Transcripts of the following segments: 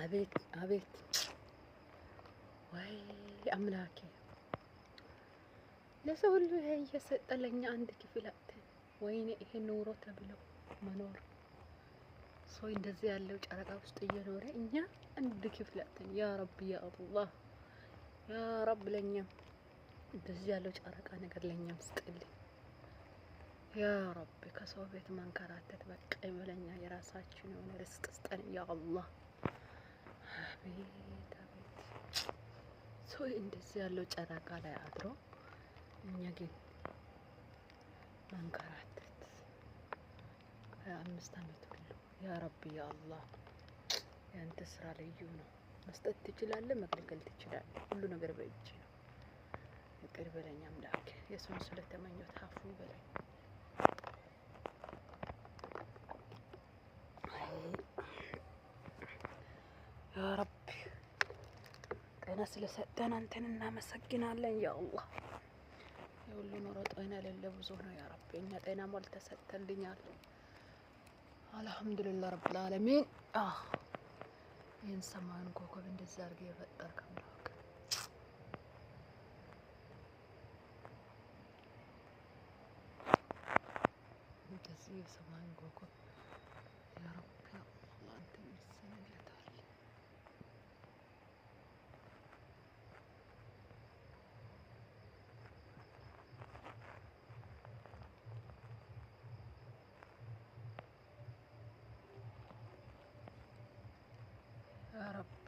አቤት አቤት፣ ወይ አምላኬ፣ ለሰው ሁሉ ይሄ እየሰጠ ለእኛ አንድ ክፍል አጥተን፣ ወይኔ ይሄ ኑሮ ተብሎ መኖር። ሰው እንደዚህ ያለው ጨረቃ ውስጥ እየኖረ እኛ አንድ ክፍል አጥተን። ያ ረቢ፣ ያ አላህ፣ ያ ረብ፣ ለእኛም እንደዚህ ያለው ጨረቃ ነገር ለእኛም ስጥልኝ። ያ ረቢ፣ ከሰው ቤት መንከራተት በቃ ይበለኛ። የራሳችን የሆነ ርስቅ ስጠን ያ አላህ። አቤት አቤት፣ ሰው እንደዚህ ያለው ጨረቃ ላይ አድሮ እኛ ግን መንከራተት 25 አመት ሁሉ። ያ ረቢ፣ ያ አላህ፣ ያንተ ስራ ልዩ ነው። መስጠት ትችላለህ፣ መከልከል ትችላለህ። ሁሉ ነገር በእጅ ነው። ይቅር በለኝ አምላክ፣ የሰውን ስለተመኘሁት አፉ በለኝ። ያ ረቢ፣ ጤና ስለሰጠን አንተን እናመሰግናለን። ያ አላህ፣ የሁሉ ኑሮ ጤና የሌለ ብዙ ነው። ያ ረቢ፣ እኛ ጤና ሞልተ ሰጥተልኛል። አልሐምዱሊላህ ረብል ዓለሚን። ይህን ሰማዩን ኮከብ እንደዚህ አድርገህ የፈጠርክ አምላክ፣ እንደዚህ የሰማዩን ኮከብ፣ ያ ረቢ፣ ያ አላህ፣ አንተ ይመሰንለታል። ያ ረቢ፣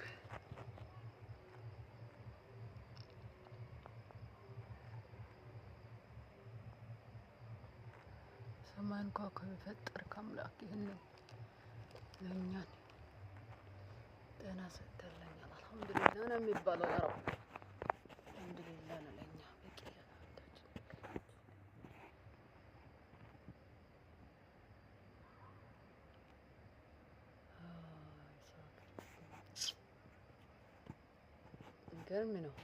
ሰማዩን ኮከብ የፈጠርክ አምላክ ይህንን ለእኛን ጤና ሰጥተልኛል። አልሐምዱሊላህ ነው የሚባለው። ያ ረቢ፣ አልሐምዱሊላህ ነው ለእኛ በቂ። ገርም ነው።